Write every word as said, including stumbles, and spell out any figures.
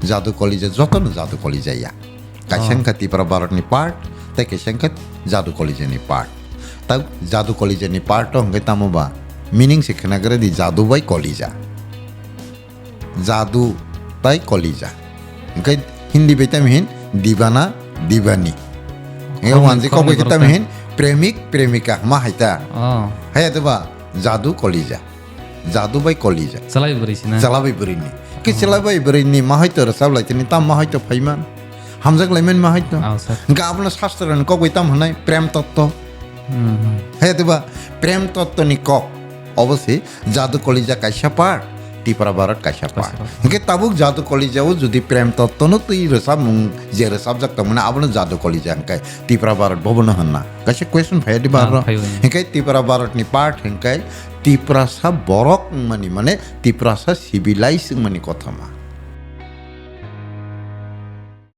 Jadu Kolija, jotono Jadu Kolija ya. Kaisa Oh. wngkha Tipra Bharat ni part, tei kaisa wngkha Jadu Kolija ni part. Ta Jadu Kolija ni part o hwnkhe tamo ba meaning se khna gra di, jadu bai kolija. Jadu tai kolija. Hwnkhe Hindi bai tamo hin divana, divani. Hwnkhe Khoroknwi, wanjwi kok bai khoroknwi khe tamo goroknwi. hin premik, premika ma hai ta. Oh. Hai to ba jadu kolija. Jadu bai kolija. Chalai bwrwi sina. Chalai bwrwi ni. Ke Oh. chalai bwrwi ni ma hai to rwchap lai tini tam ma hai to phaiman. Hamjak laiman ma hai to. Oh, sir. Hwnkhe abono shastra ni kok bai tam hwnai prem totto. Hmm, hmm. Hai to ba prem totto ni kok. Obo se Jadu Kolija kaisa part, Tipra Bharat kaisa part. Kaisa part. Hwnkhe tabuk Jadu Kolija o jodi prem totto no twi rwchapmung je rwchapjak tongmani abono Jadu Kolija hwnkhe Tipra Bharat bobono hwnna. Kaisa question phai di Ah, bar ro. phai bai. Hwnkhe Tipra Bharat ni part hwnkhe Tiprasa borok wngmani, mane Tiprasa civilized wngmani kothoma.